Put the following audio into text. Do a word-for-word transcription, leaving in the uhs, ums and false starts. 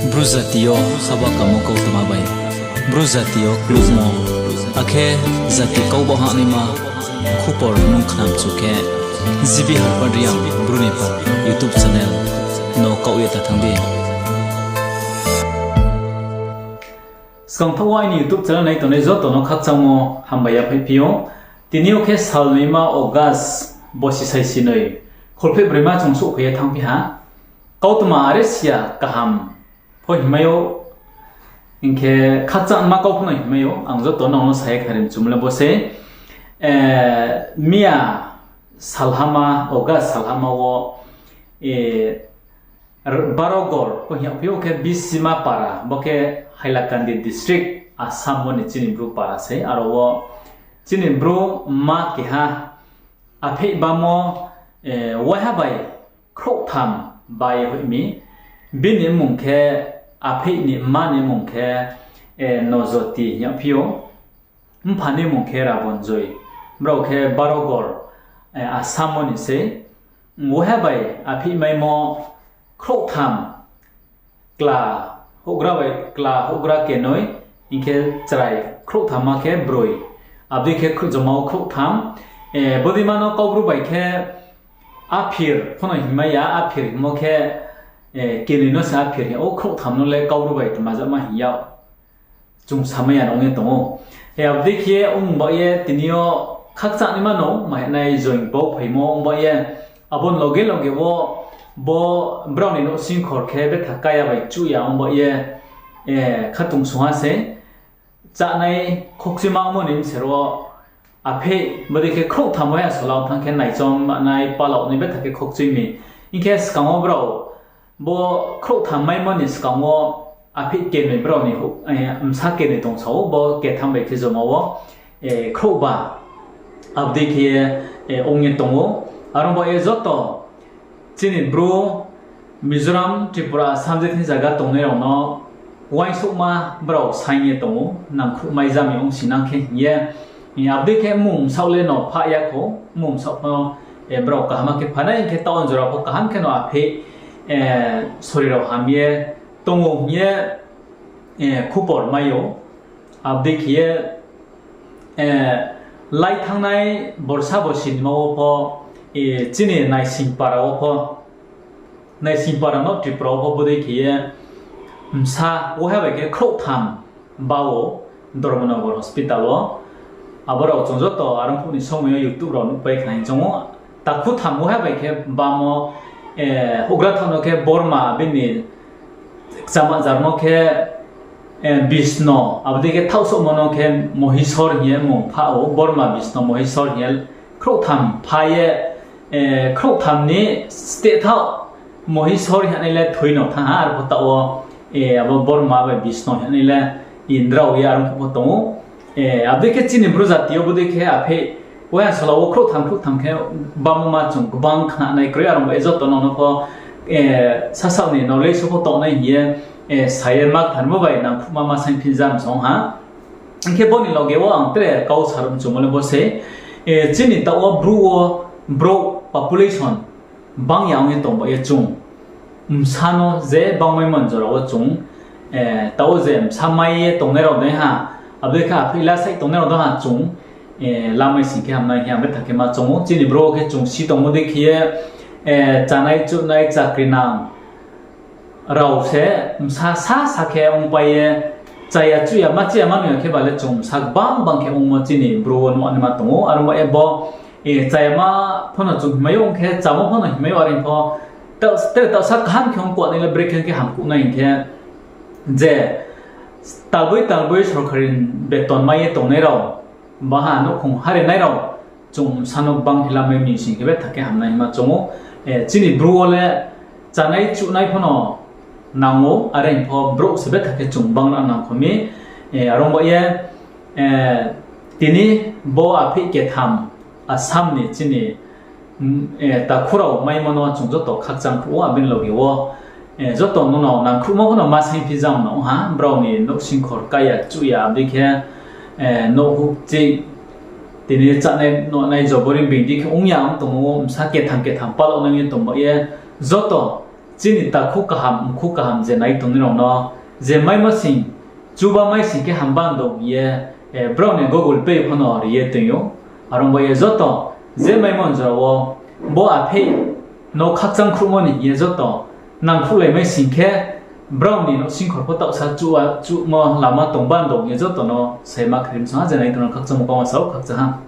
Bru jati yo haba kamo kautma bai, Bru jati yo klukmo, akhe jati kau ba hahnaima khupor nung khnamchu khe, G B Harpad Reang Bru ni pha YouTube channel no kaoh ye ta thanng di. Skang thaoh wo aini YouTube channel nai tongnai joto no khakchangmo hambai yaphaih phi ou. Tini yo khe salnoima August bosi saisinoi, kholpheh broima chung souhphai ye thanngphi ha. Kautma are siya kaham pho hingmai ou, hing khe khakchangma kau pho no hingmai ou, ang joto nang no sa ye khnari mchumo le bo se, miya salhama, August salhama wo, Barogor pho hing yagphi ou khe Bisima para, bo khe Hailakandi district, Assam wo ni chini Bru para se. Aro wo chini Bru mma keha apheih bamo, waiha bai khrouhtham bai hoih mi. Bini mmung khe, apheih ni mma ni mmung khe Nojoti hing yagphi ou. Mpha ni mmung khe Rabonjoi. Brao khe Barogor, Assam wo ni se. Waiha bai apheihmaimo khrouhtham, kla houhgra bai kla houhgra kenoi, hing khe chrai khrouhthamma khe broi. Abo dei khe joma wo khrouhtham. Bodeima no Kaubru bai khe aphir pho no hingmai ya, aphir hingmo khe, kenoi no se aphir hing ou, khrouhtham no le Kaubru bai tma jama hing yag, chung samai ya ong ye tong ou. Abo dei khe ong ba ye tini yo khakchangnaima no mahinai join bau phaimo ong ba ye, abo ni loge loge wo bo brao ni nouhsingkhor khe betha kaya bai chuh ya ong ba ye, khatungsung ha se. Chánai khokchuima ongmo ni bsero apheih bodei khe khrouhtham waiha sola thanng khe naichom manai palao ni betha khe khokchui mi. Hing khe skang wo brao bo khrouhtham maimo ni skang wo apheih kenoi brao ni, bsa kenoi tong sa ou, bo ketham bai khe joma wo khrouhba. Abo dei khe ye ong ye tong ou. Aro ong ba ye joto chini Bru, Mizoram, Tripura, Assam je thing zaga tongnai rao no uaingsouhma brao saing ye tong ou, nangkhruhmai jami ongsi nang khe hing ye. Abo dei khe mmung bsaoh le no phah ya kho, mmung bsaoh pho no brao kaham khe phanai hing khe taoh jora pho kaham khe no apheih sori rao ham ye tong ou hing ye khupor mai ou. Abo dei khe ye, lai thanngnai borsa bo sinima wo pho, chini Naisingpara wo pho, Naisingpara no Tripura wo pho bodei khe ye bsa waiha bai khe khrouhtham ba ou Dharmanagar hospital wo. Abo rao chung joto arongphuh ni somoi yo YouTube rao nuhpai khna hing choung ou. Takhu tham waiha bai khe bamo, houhgra thaoh no khe Borma bini kchama jar no khe Bisno, abo dei khe thaohsouhmo no khe Mohisor hing ye mmung phah ou, Borma Bisno Mohisor hing ye khrouhtham pha ye, khrouhtham ni steh thaoh Mohisor hing ye nai le thoi no thanng ha, arpho taoh wo, abo Borma bai Bisno hing ye nai le indrao ye arongphuh pho tong ou. Abo dei khe chini Bru jati yo bodei khe apheih waiha sola wo khrouhtham khrouhtham khe bamo ma chung gbang khnanai kroi, aro bai joto nang no pho, sasaoh ni knowledge pho tongnai hing ye, sa ye ma khnarmo bai nangkhruhma ma saingphi jam song ha. Hing khe bo ni loge wo ang tre kau sa mchumo le bo se, chini taoh wo Bru wo brouh population bang ya ong ye tong ba ye chung bsa no je bangmaimo ni jora wo chung, taoh wo je bsa mai ye tongnai rao dei ha, abo dei khe apheih la saih tongnai rao dei ha chung, lamai sing khe hamnai hing ye ang betha khe ma choung ou. Chini Bru wo khe chung si tongmo dei khe ye, chánai chuhnai chakri nang rao se bsa sasa khe ongpai ye, chaya chuhya ma chuhya ma nung ya khe ba le chung bsa gbang bang khe ongmo chini Bru wo nuh naima tong ou. Aro bai ye bo, chayama pho no chung hingmai ou, ong khe chámo pho no hingmai ou, are pho tre taohsa kaham khe ong kuhnai le brekhe khe hamkuhnai hing khe, je talboi talboi sorkari beton mai ye tongnai rao, baha nouhkhong harinai rao, chung bsa no gbang khe lamai mi sing khe betha khe hamnai hingma choung ou. Chini Bru wo le chánai chuhnai pho no nang ou, are pho brouh se betha khe chung gbang na nang kho mi. Aro bai ye, tini bo apheih ketham Assam ni chini, takhu rao maimo no chung joto khakchang khruh ou, abo ni loge wo, joto no no nangkhruhmo pho no ma saingphi jam no ong ha, brao ni nouhsingkhor kaya chuhya abo dei khe, nouh hukchih, tini chánai nuhnai jobori being dei khe ong ya ong tongmo wo bsa ketham ketham palao nai ye tong ba ye, joto chini takhu kaham, mkhu kaham je nai tongnai rao no, je maimo sing, chuba mai sing khe hamba dong hing ye, brao ni Google Pay pho no ri ye toing ou. Are ong bai ye joto, je maimo jora wo, bo aphei no khakchang khruhmo ni hing ye joto, nangkhruhlai mai sing khe, brao ni nouhsingkhor pho taohsa chuhmo lama tongba dong hing ye joto no saima khe ri msong ha, je nai tong no khakchangmo kau ma sao khakchang ha.